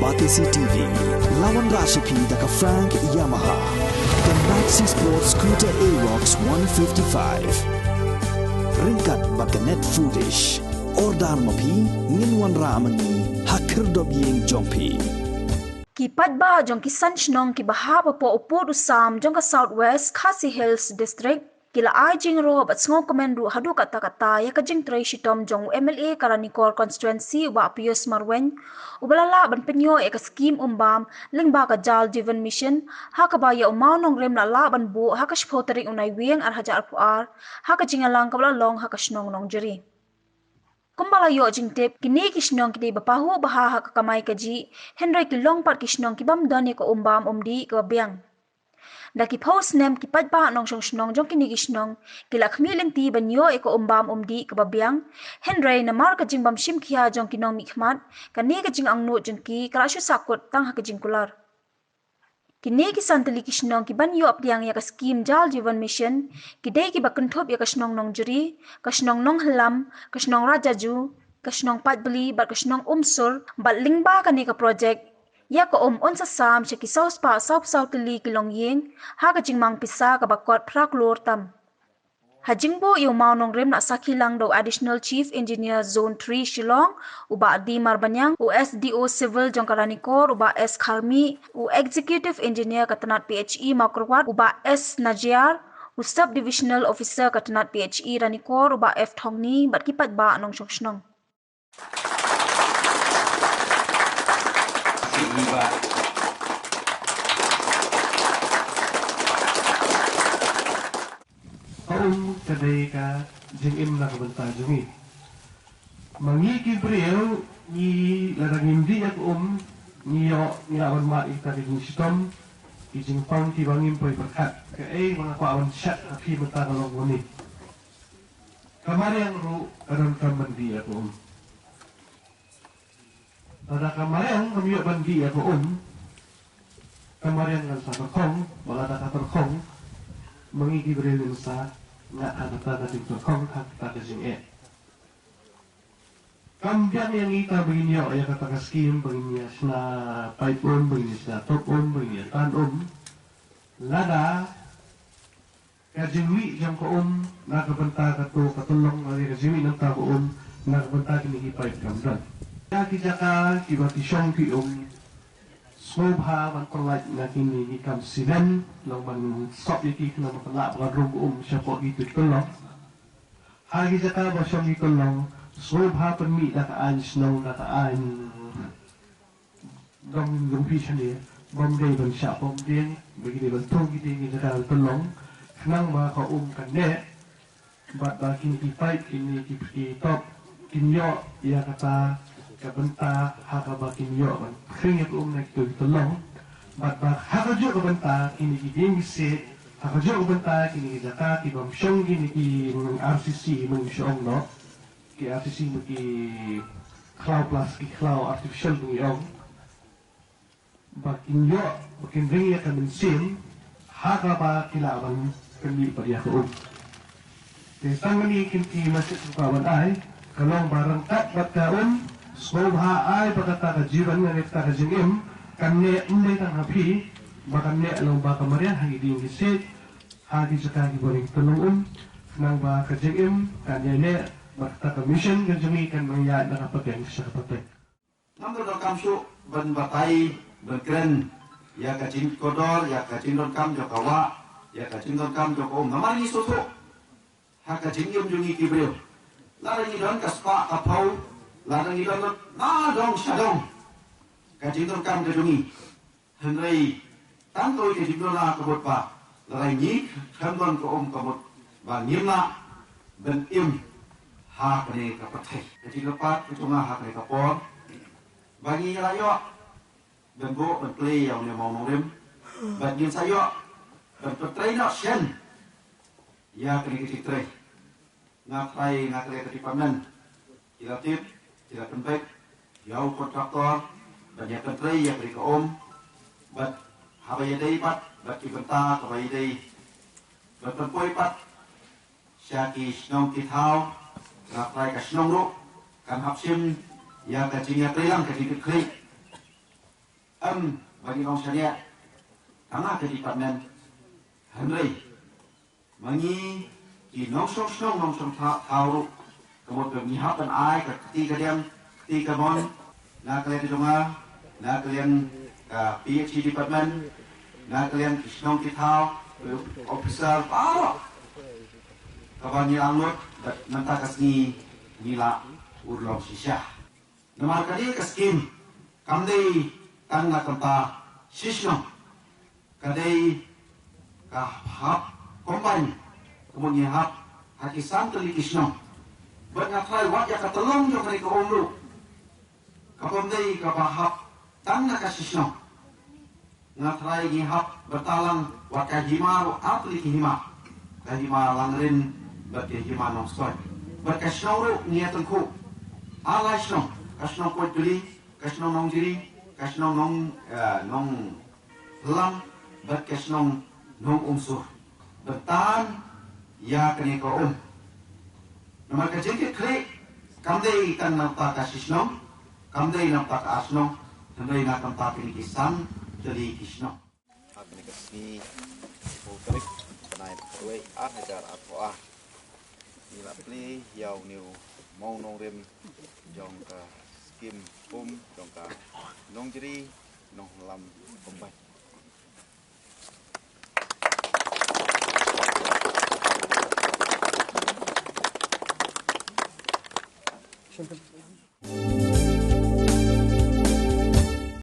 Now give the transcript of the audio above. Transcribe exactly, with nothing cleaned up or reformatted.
Batesi T V, la wanrah sha phi da ka Frank Yamaha, ka Maxi Sport Scooter Aerox one fifty-five. Ryngkat bad ka Net Foodish. Order ma phi, ngin wanrah ma ngi ha khyrdop ïing jong phi. Ki paidbah jong ki san shnong kiba hap hapoh u pud u sam jong ka South West Khasi Hills District ki la ai jingïaroh bad sngewkmen ruh haduh katta katta ïa ka jingtrei shitom jong u M L A ka Ranikor Constituency u Bah Pius Marwein, uba la lah ban pynïoh ïa ka skhim um bam lyngba ka Jal Jeevan Mission, ha kaba ïa u mawnongrim la lah ban buh ha ka shiphew tarik u Naiwieng ar hajar arphew ar, ha ka jingïalang kaba la long ha ka shnong Nongjri. Kumba la ïoh jingtip, kine ki shnong ki dei ba pahuh bha ha ka kamai kajih, hynrei ki long pat ki shnong ki bym don ïa ka um bam um dih kaba biang. Da ki phew snem ki paidbah nongshong shnong jong kine ki shnong ki la khmih lynti ban ïoh ïa ka um bam um dih kaba biang, hynrei namar ka jingbym shim khia jong ki nongmihkhmat, kane ka jingangnud jong ki ka la shu sahkut tang ha ka jingkular. Kine ki san tylli ki shnong ki ban ïoh pdiang ïa ka skhim Jal Jeevan Mission ki dei kiba kynthup ïa ka shnong Nongjri, ka shnong Nonghylam, ka shnong Rajaju, ka shnong Paidbli bad ka shnong Umsur, bad lyngba kane ka projek, ïa ka um un sa sam sha ki saw spah saw phew saw tylli ki longïing ha ka jingmang pisa kaba kot phra klur tam. Ha jingbuh ïa u mawnongrim la sakhi lang da u Additional Chief Engineer Zone three Shillong, u Bah D Marbaniang, u S D O Civil jong ka Ranikor, u Bah S Kharmih, u Executive Engineer ka tnat P H E Mawkyrwat, u Bah S Najiar, u Sub Divisional Officer ka tnat P H E Ranikor, u Bah F Thongni, bad ki paidbah nongshong shnong. Ka um ka dei ka jingim na ka bynta jong ngi. Ma ngi ki briew, ngi lada ngim dih ïa ka um, ngi ïoh, ngi lah ban mad ïa kita ki jingshitom, ki jingpang kiba ngim poi pyrkhat. Kaei ba nga kwah ban shet ha phi mynta ka long kumne. Ka mariang ruh ka donkam ban dih ïa ka um. Lada ka mariang kam ïoh ban dih ïa ka um, ka mariang kan sa tyrkhong, bad lada ka tyrkhong, ma ngi ki briew ngin sa ngat ha kata ka jingtyrkhong, ha kata ka jingeh. Kam biang ïa ngi ta ba ngin ïoh ïa kata ka skhim, ba ngin ïa shna paip um, ba ngin ïa shna top um, ba ngin ïa tan um. Lada ka jingmih jong ka um na ka bynta kato ka tyllong, lane ka jingmih na bynta ka um na ka bynta kine ki paip kam don. Ïa ki jaka kiba ki shong ki um, sngewbha ban pyllait na kine ki kam cement, long ban sop ïa ki khnang ba kan lah ban rung ka um shapoh kito ki tyllong. Ha ki jaka ba shong ki tyllong, sngewbha pynmih da ka aiñ shnong, da ka aiñ dong jong phi shane, bym dei ban shah pom dieng, ba ki dei ban thung ki dieng ki jaka tyllong, khnang ba ka um kan neh, bad ba kine ki paip, kine ki, ki top, kin ïoh ïa kata ka bynta, ha kaba kin ïoh ban khring ïa ka um na kito ki tyllong, bad ba ha kajuh ka bynta, kine ki dieng ki siej, ha kajuh ka bynta, kine ki jaka ki bym shong kine ki R C C, bym shong noh. Ki R C C ma ki khlaw plas, ki khlaw artificial ba ngi ong. Ba kin ïoh, ba kin ring ïa ka mynsiem, ha kaba ki lah ban pynmih pat ïa ka um. Te tang kane kin ki message ba ban ai, ka long ba ryngkat bad ka um, sngewbha ai ba kata ka jiwan, kata ka jingim, kan neh ym dei tang ha phi, ba kan neh lyngba ka mariang ha ki dieng ki siej, ha ki jaka kiba ring tyllong um, khnang ba ka jingim kan ïaineh, bad kata ka mission ka jong ngi kan nang ïaid na ka pateng sha ka pateng. Ngam donkam shuh ban batai, ban kren ïa ka jingkordor, ïa ka jingdonkam jong ka wah, ïa ka jingdonkam jong ka um. Namar ngi sngewthuh ha ka jingim jong ngi ki briew, lada ngi don ka spah ka phew, lada ngi don na dong sha dong, ka jingdonkam ka jong ngi. Hynrei tang kawei ka jingduna ka mut ba lada ngi khlem don ka um ka mut ba ngim lah ban im ha kane ka pyrthei. Ka jingkyrpad ka jong nga ha kane ka por, ba ngi la ïoh ban buh ban plie ïa une u mawnongrim, bad ngin sa ïoh ban pyntrei noh shen ïa kane ka jingtrei. Nga trai, nga trai ka department, ki la tip, ki la pynbeit ïa u kontraktor ban ïa pyntrei ïa ka ri ka um, bad haba ïadei bad, bad ki bynta kaba ïadei ban pynpoi pat sha ki shnong ki thaw. Nga trai ka shnong ruh kan hap shim ïa ka jingïatreilang, ka jingkitkhlieh. Em, ba ngi long shaniah tang ha ka department. Hynrei ma ngi ki nongshong shnong nongshong tha-, thaw ruh, ka mut ba ngi hap ban ai ka kti ka diang, kti ka mon, na ka liang ka jong nga, na ka liang ka P H E department, na ka liang ki shnong ki thaw, officer baroh. Kaba ngi angnud bad mynta ka sngi ngi la urlong shisha. Namar ka dei ka skim kam dei tang na ka bynta shi shnong. Ka dei ka hap combine, ka mut ngi hap ha ki san tylli ki shnong. Bad nga tharai wat ïa ka tyllong jong kane ka um ruh ka bym dei kaba hap tang na ka shi shnong. Nga tharai ngi hap bynta lang wat ka hima ruh, ar tylli ki hima. Ka hima Langrin bad ka hima Nongstoiñ. Bad ka shnong ruh ngi ïa tyngkhuh ar lai shnong, ka shnong Koitbli, ka shnong Nongjri, ka shnong Nong, eh, Nonglam bad ka shnong Nongumsur. Bynta ïa kane ka um. Namar ka jingkitkhlieh kam dei tang na ka bynta ka shi shnong, kam dei na ka bynta ka ar shnong, hynrei na ka bynta kine ki san tylli ki shnong. Ha kane ka sngi, hynriew tarik bnai Naiwieng, ar hajar arphew ar, ngi la plie ïa une u mawnongrim jong ka skim um jong ka Nongjri Nonglam Combine.